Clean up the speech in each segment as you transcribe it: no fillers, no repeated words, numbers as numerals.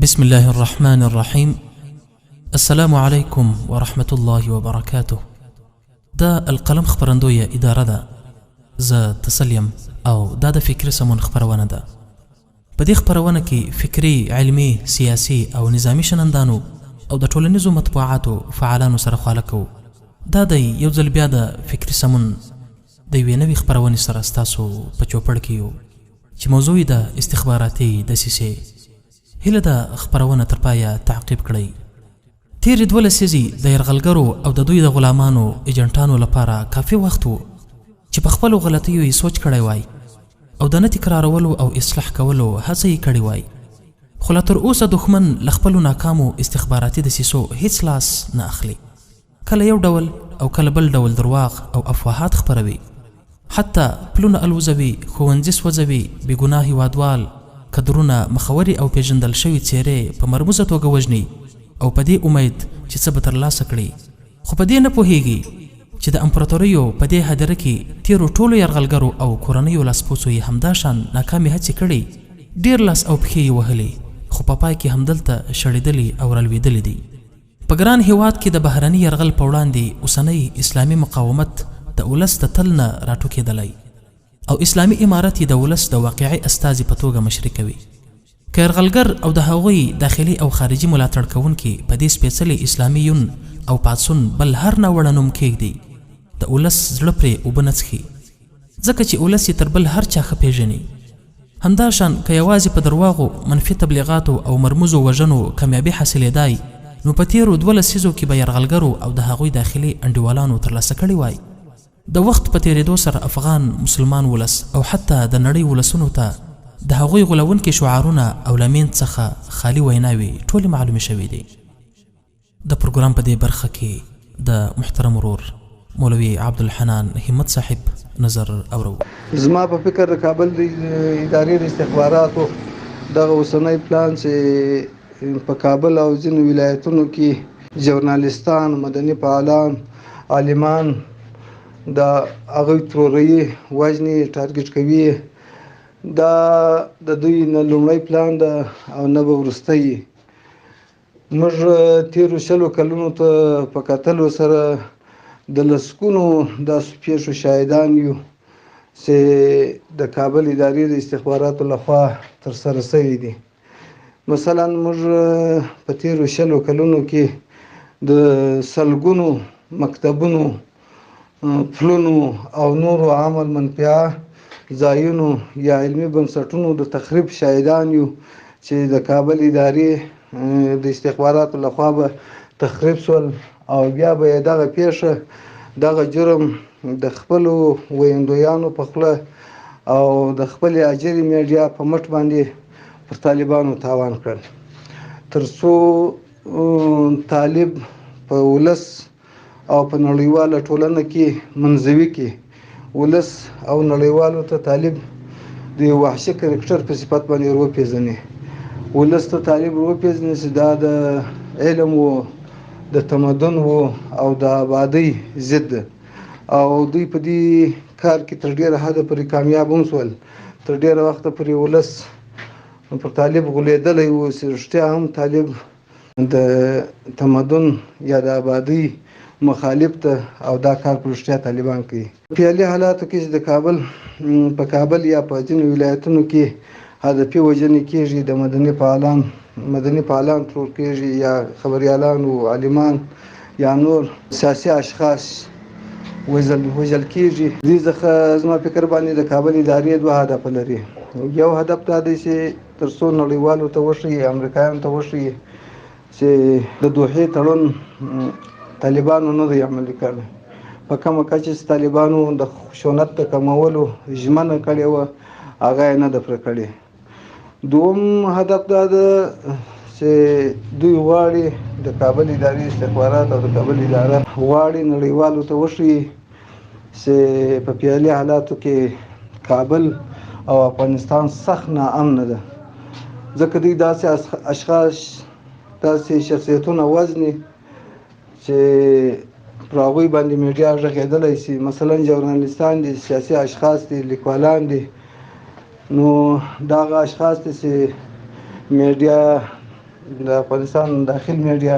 بسم الله الرحمن الرحیم. السلام علیکم ورحمة الله وبرکاته. دا القلم خپرندویه اداره ده. زه تسل یم او دا د فکري سمون خپرونه ده. په دې خپرونه کې فکري، علمي، سیاسي او نظامي شنندانو او د ټولنیزو مطبوعاتو فعالانو سره خواله کوو. دا دی یو ځل بیا د فکري سمون د یوې نوې خپرونې سره ستاسو په چوپړ کې یو چې موضوع یې ده استخباراتي دسیسې. هیله ده خپرونه تر پایه تعقیب کړئ. تېرې دوه لسیزې د یرغلګرو او د دوی د غلامانو ایجنټانو لپاره کافي وخت و چې په خپلو غلطیو یې سوچ کړی وای او د نه تکرارولو او اصلاح کولو هڅه یې کړې وای، خو لا تر اوسه دښمن له خپلو ناکامو استخباراتي دسیسو هیڅ لاس نه اخلي. کله یو ډول او کله بل ډول درواغ او افواهات خپروي، حتی پلونه الوزوي، ښوونځي سوځوي، بې ګناه هیوادوال، کدرونه، مخورې او پېژندل شوې څېرې په مرموزه توګه وژني او په دې امید چې څه به ترلاسه کړي، خو په دې نه پوهېږي چې د امپراتوریو په دې هدیره کې تېرو ټولو یرغلګرو او کورنیو لاسپوڅو یې همدا شان ناکامې هڅې کړي، ډېر لاس او پښې یې وهلي، خو په پای کې همدلته شړېدلي او رالوېدلي دي. په ګران هېواد کې د بهرني یرغل په وړاندې اوسنی اسلامي مقاومت د ولس د تل نه راټوکېدلی او اسلامي امارت یې د ولس د واقعي استازي په توګه مشري کوي. که یرغلګر او د هغوی داخلي او خارجي ملاتړ کوونکي په دې سپېڅلي اسلامي یون او پاڅون بل هر ناوړه نوم کېږدي، د ولس زړه پرې اوبه نه څښي، ځکه چې ولس یې تر بل هر چا ښه پېژني. همدا شان که یوازې په درواغو، منفي تبلیغاتو او مرموزو وژنو کامیابي حاصلېدای، نو په تېرو دوه لسیزو کې به یرغلګرو او د هغوی داخلي انډیوالانو ترلاسه کړې وای. د وخت په تېرېدو سره افغان مسلمان ولس او حتی د نړۍ ولسونو ته د هغوی غولونکي شعارونه او له مینځ څخه خالي ویناوې ټولې معلومې شوې دي. د پروګرام په دې برخه کې د محترم ورور مولوي عبدالحنان همت صاحب نظر اورو. زما په فکر د کابل د ادارې د استخباراتو دغه اوسنی پلان چې په کابل او ځینو ولایتونو کې ژورنالیستان، مدني فعالان، عالمان د هغوی تروروي، وژني، ټارګټ کوي، دا د دوی نه لومړی پلان ده او نه به وروستی. موږ تېرو شلو کلونو ته په کتلو سره د لسګونو داسو پېښو شاهدان یو چې د کابل ادارې د استخباراتو لخوا ترسره شوي دي. مثلا موږ په تېرو شلو کلونو کې د سلګونو مکتبونو، پلونو او نورو عام المنفعه ځایونو یا علمي بنسټونو د تخریب شاهدان یو چې د کابل ادارې د استخباراتو لخوا به تخریب شول او بیا به یې دغه پیښه، دغه جرم د خپلو ویندویانو په خوله او د خپلې اجرې میډیا په مټ باندې پر طالبانو تاوان کړل، تر څو طالب په ولس او په نړیواله ټولنه کې منزوي کې ولس او نړیوالو ته طالب د یو وحشي کرکټر په صفت باندې وروپېژني، ولس ته طالب وروپېژني چې دا د علم و، د تمدن و او د آبادۍ ضد ده. او دوی په دې کار کې تر ډېره حده پورې کامیاب هم شول. تر ډېره وخته پورې ولس پر طالب غولېدلی و چې رښتیا هم طالب د تمدن یا د آبادۍ مخالف ده او دا کار په رښتیا طالبان کوي. په عالي حالاتو کې چې د کابل په کابل یا په ځینو ولایتونو کې هدفي وژنې کېږي، د مدني فعالان ترور کېږي یا خبریالان او عالمان یا نور سیاسي اشخاص وژل کېږي، دې څخه زما فکر باندې د کابل ادارې دوه هدفه لري. یو هدف دا دی چې تر څو نړیوالو ته وښيي، امریکایانو ته وښيي چې د دوحې تړون طالبانو نه دی عملي کړی. په کومه کچه چې طالبانو د خشونت د کمولو ژمنه کړې وه، هغه یې نه ده پوره کړې. دوم هدف دا ده چې دوی غواړي د کابل ادارې استخبارات او د کابل اداره غواړي نړیوالو ته وښيي چې په پیالي حالاتو کې کابل او افغانستان سخت ناامنه ده، ځکه دوی داسې اشخاص، داسې شخصیتونه وژني چې پر هغوی باندې میډیا غږېدلی شي. مثلا ژورنالیستان دي، سیاسي اشخاص دي، لیکوالان دي. نو دغه اشخاص دي چې میډیا د افغانستان داخل میډیا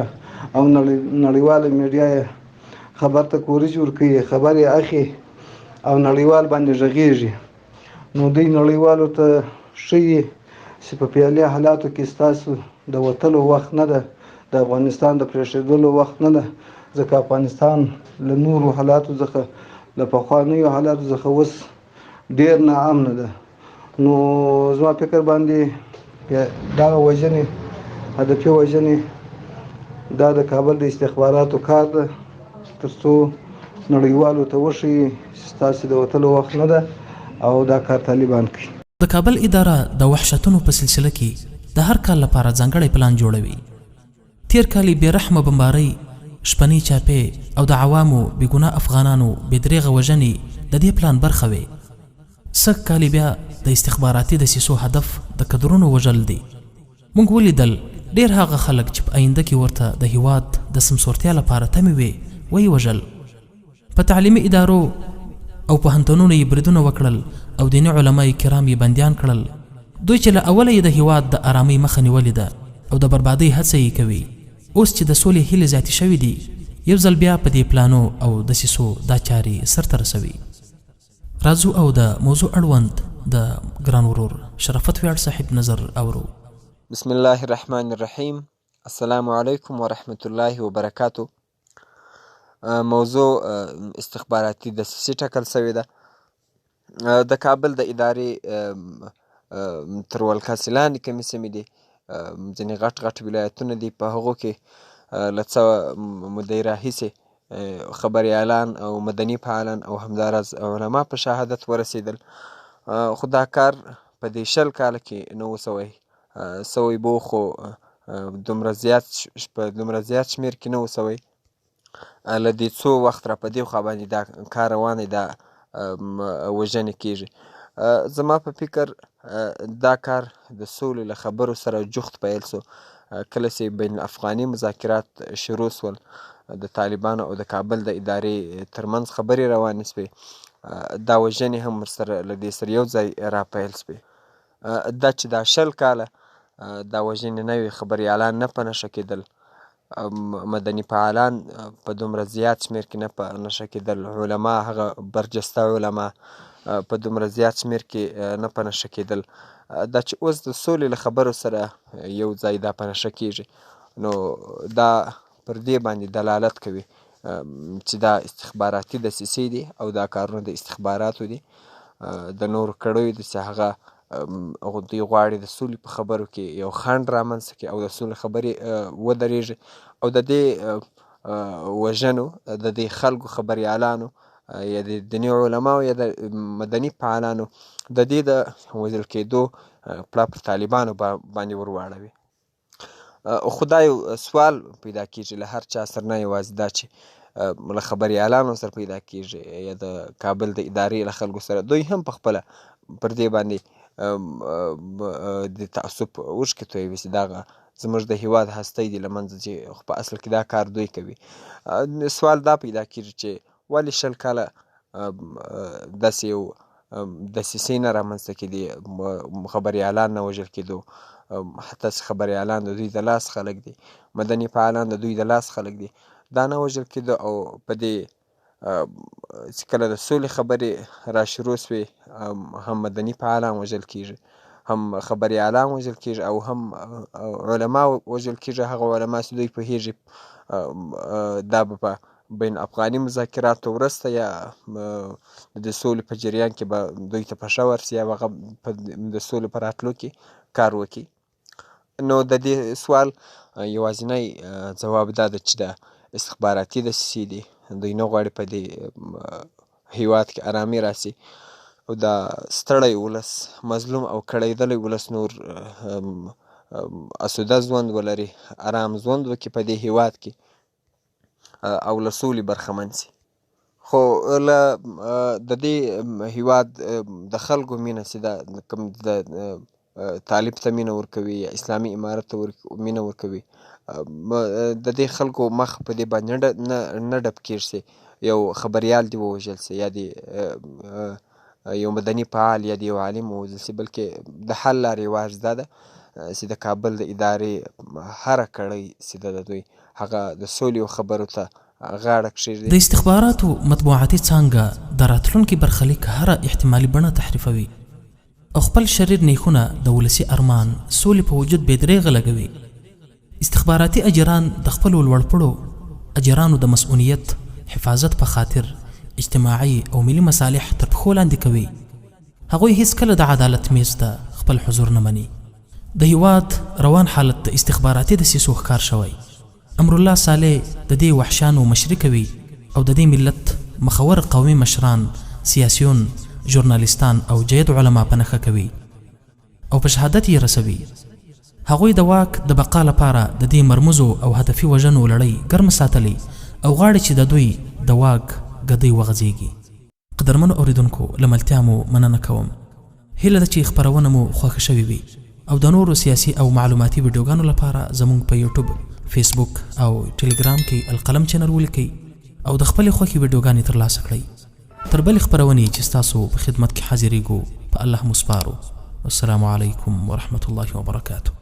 او نړیواله میډیا یې خبر ته کوریج ورکوي، خبر یې اخي او نړیوال باندې غږیږي. نو دوی نړیوالو ته ښیي چې په پیالي حالاتو کې ستاسو د وتلو وخت نه ده، د افغانستان د پرېښودلو وخت نه ده، ځکه افغانستان له نورو حالاتو څخه، له پخوانیو حالاتو څخه اوس ډېر ناامنه ده. نو زما فکر باندې دغه وژنې، هدفي وژنې، دا د کابل د استخباراتو کار ده، ترڅو نړیوالو ته وښیي چې ستاسو د وتلو وخت نه ده او دا کار طالبان کوي. د کابل اداره د وحشتونو په سلسله کې د هر کال لپاره ځانګړی پلان جوړوي. تېر کال یې بې رحمه بمبارۍ، شپنۍ چاپې او د عوامو، بې ګناه افغانانو بې درېغه وژنې د دې پلان برخه وې. سږ کال یې بیا د استخباراتي دسیسو هدف د کدرونو وژل دي. موږ ولیدل ډېر هغه خلک چې په آینده کې ورته د هېواد د سمسورتیا لپاره تمې وې، ویې وژل. په تعلیمي ادارو او پوهنتونونو یې بریدونه وکړل او دیني علماء کرام یې بندیان کړل. دوی چې له اوله یې د هېواد د ارامۍ مخه نیولې ده او د بربادۍ هڅه یې کوي، اوس چې د سولې هیلې زیاتې شوې دي، یو ځل بیا په دې پلانو او دسیسو دا چارې سرته رسوي. راځو او د موضوع اړوند د ګران ورور شرافت ویاړ صاحب نظر اورو. بسم الله الرحمن الرحیم السلام علیکم ورحمت الله وبرکاته. موضوع استخباراتي دسیسې ټاکل شوې ده. د کابل د ادارې تر ولکه لاندې کومې سیمې دي، ځینې غټ غټ ولایتونه دي، په هغو کې له څه مودې راهیسې خبریالان او مدني فعالان او همداراز علما په شهادت ورسېدل، خو دا کار په دې 20 کاله کې نه و سوی. سوی به و، خو دومره زیات په دومره زیات شمېر کې نه و سوی. له دې څو وخت را په دې خوا باندې دا کار روان دی، دا وژنې کېږي. زما په فکر دا کار د سولې له خبرو سره جوخت پیل سو، کله چې بین الافغاني مذاکرات شروع سول، د طالبانو او د کابل د ادارې ترمنځ خبرې روانې سوې، دا وژنې هم ورسره له دې سره یو ځای را پیل سوې. دا چې دا 20 کاله دا وژنې نه وې، خبریالان نه په نښه کېدل، مدني فعالان په دومره زیات شمېر کې نه په نښه کېدل، علما، هغه برجسته علما په دومره زیات شمېر کې نه په نښه کېدل. دا چې اوس د سولې له خبرو سره یو ځای دا په نښه کېږي، نو دا پر دې باندې دلالت کوي چې دا استخباراتي دسیسې دي او دا کارونه د استخباراتو دي، د نورو کړیو دي چې هغه دوی غواړي د سولې په خبرو کې یو خنډ رامنځته کړي او د سولې خبرې ودرېږي، او د دې وژنو، د دې خلکو خبریالانو یا د دیني علماو یا د مدني فعالانو د دې د وژل کېدو پړه پر طالبانو باندې ورواړوي. خو دا یو سوال پیدا کېږي له هر چا سره، نه یوازې دا چې له خبریالانو سره پیدا کېږي یا د کابل د ادارې له خلکو سره، دوی هم په خپله پر دې باندې د تعصب اوښکې تویوي چې دغه زموږ د هیواد هستۍ دي له منځه ځي، خو په اصل کې دا کار دوی کوي. سوال دا پیدا کېږي چې ولې 20 کاله داسې یو دسیسې نه رامنځته کېدې، خبریالان نه وژل کېدو، حتی چې خبریالان د دوی د لاس خلک دي، مدني فعالان د دوی د لاس خلک دي، دا نه وژل کېدو. او په دې چې کله د سولې خبرې را شروع سوې، هم مدني فعالان وژل کېږي، هم خبریالان وژل کېږي، او هم علما وژل کېږي. هغه علما چې دوی پوهېږي دا به په بین افغاني مذاکراتو وروسته یا د سولې په جریان کې به دوی ته په ښه ورسي یا هغه د سولې په راتلو کې کار وکړي. نو د دې سوال یوازینی ځواب دا ده چې دا استخباراتي دسیسې دي، دوی نه غواړي په دې هیواد کې ارامي راسي او دا ستړی ولس، مظلوم او کړېدلی ولس نور اسوده ژوند ولري، ارام ژوند وکړي په دې هیواد کې او له سولې برخمن سي. خو له د دې هیواد د خلکو مینه چې دا کوم د طالب ته مینه ورکوي یا اسلامي امارت ته مینه ورکوي، د دې خلکو مخ په دې باندې نه ډب کېږي چې یو خبریال دې ووژل سي یا دې یو مدني فعال یا دې یو عالم ووژل سي، بلکې د حل لار یوازې دا ده چې د کابل د ادارې هره کړۍ چې ده د دوی هغه د سولې او خبرو ته غاړه کښېږدي. د استخباراتو مطبوعاتي څانګه د راتلونکي برخلیک هره احتمالي بڼه تحریفوي او خپل شریر نېښونه د ولسي ارمان سولې په وجود بې درېغه لګوي. استخباراتي اجیران د خپلو لوړپوړو اجیرانو د مصئونیت حفاظت په خاطر اجتماعي او ملي مصالح تر پښو لاندې کوي. هغوی هېڅکله د عدالت مېز ته خپل حضور نه مني. د هېواد روان حالت د استخباراتي دسیسو ښکار شوی. امرالله صالح د دې وحشیانو مشري کوي او د دې ملت مخور قومي مشران، سیاسیون، ژورنالیستان او جید علما په نښه کوي او په شهادت یې رسوي. هغوی د واک د بقا لپاره د دې مرموزو او هدفي وژنو لړۍ ګرمه ساتلې او غواړي چې د دوی د واک ګدۍ وغځېږي. قدرمنو اوریدونکو له ملتیا مو مننه کوم. هیله ده چې خپرونه مو خوښه شوې وي او د نورو سیاسي او معلوماتي ویډیوګانو لپاره زموږ په یوټیوب، فیسبوک او ټیلیګرام کې القلم چینل ولیکئ او د خپلې خوښې ویډیوګانې ترلاسه کړئ. تر بلې خپرونې چې ستاسو په خدمت کې حاضریږو په الله مو سپارو. والسلام علیکم ورحمة الله وبرکاته.